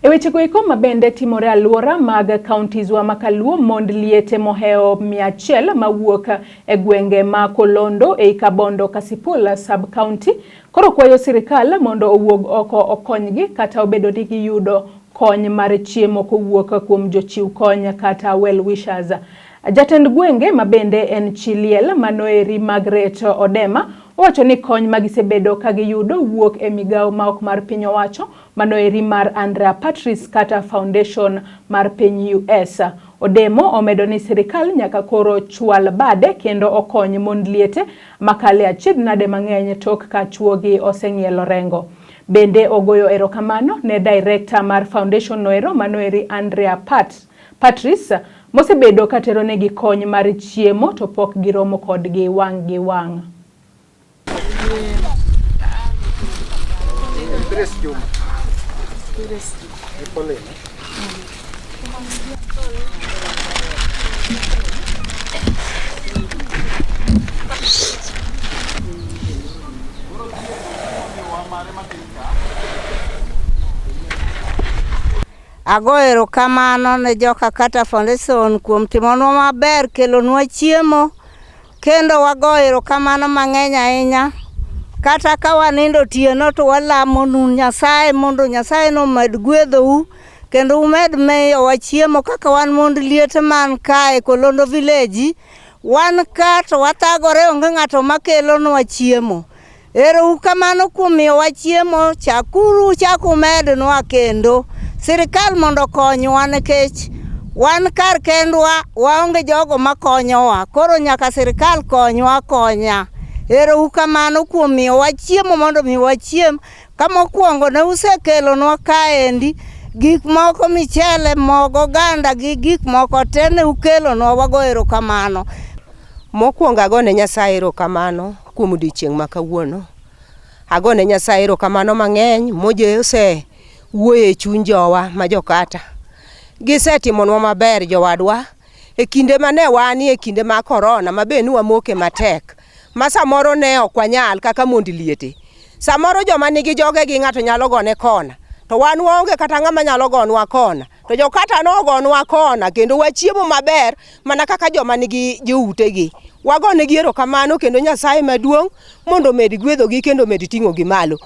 E wechego eko mabende timore alwora mag counties wa makaluo mond liete mohewo 100 mawuok e gwenge ma Kolondo ei Kabondo Kasipul sub county koro kwayo sirikal mondo owuog oko okonygi kata obedo ni giyudo kony mar chiemo kowuok kuom jochiw kony kata well wishers. Jatend gwenge ma bende en chi liel manoeri Margaret Odema owacho ni kony ma gisebedo ka giyudo wuok e migawo maok mar piny owacho manoeri mar Andrea Patrice Carter Foundation mar piny US. Odemo omedo ni sirikal nyaka koro chwal bade kendo okony mond liete makale achiedh nade mang'eny tok ka chuogi oseng'ielo rengo. Bende ogoyo erokamano ne director mar foundation noero manoeri Andrea Pat Patrice mosebedo kateronegi kony mar chiemo to pok giromo kodgi wang' gi wang'. Ago erokamano ne joka Carter Foundation kuom timonwa maber kelonwa chiemo Kendo wago erokamano mang'eny ahinya. Kata ka wanindo otieno to walamonu Nyasaye mondo Nyasaye nomed gwedhou kendo umed miyowa chiemo kaka wan mond liete man kae Kolondo Village. Wan ka to wathagore onge ng'ato makelonwa chiemo. Ero uru kamano kuom miyowa chiemo, chakuru uchak umednwa kendo. Sirikal mondo okonywa nikech wan kar kendwa waonge jogo makonyowa, koro nyaka sirikal konywa akonya. Ero uru kamano kuom miyowa chiemo mondo mi wachiem. Ka mokwongo ne usekelonwa kaendi gik moko michele, mogo, oganda gi gik moko te ne ukelonwa, wago erokamano. Mokwongo agone Nyasaye erokamano kuom odiechieng' ma kawuono. Agone Nyasaye erokamano mang'eny moje ose wuoyo e chuny jowa ma jokata. Gisetimonwa maber jowadwa e kinde mane wanie e kinde mar korona ma be ne wamoke matek ma samoro ne ok wanyal kaka mond liete. Samoro joma nigi jogegi ng'ato nyalo gone kona to wan waonge kata ng'ama nyalo gonwa kona. To jokata nogonwa kona kendo wachiemo maber mana kaka joma nigi joutegi. Wagonegi erokamano kendo Nyasaye maduong' mondo omed gwedhogi kendo omed ting'ogi malo.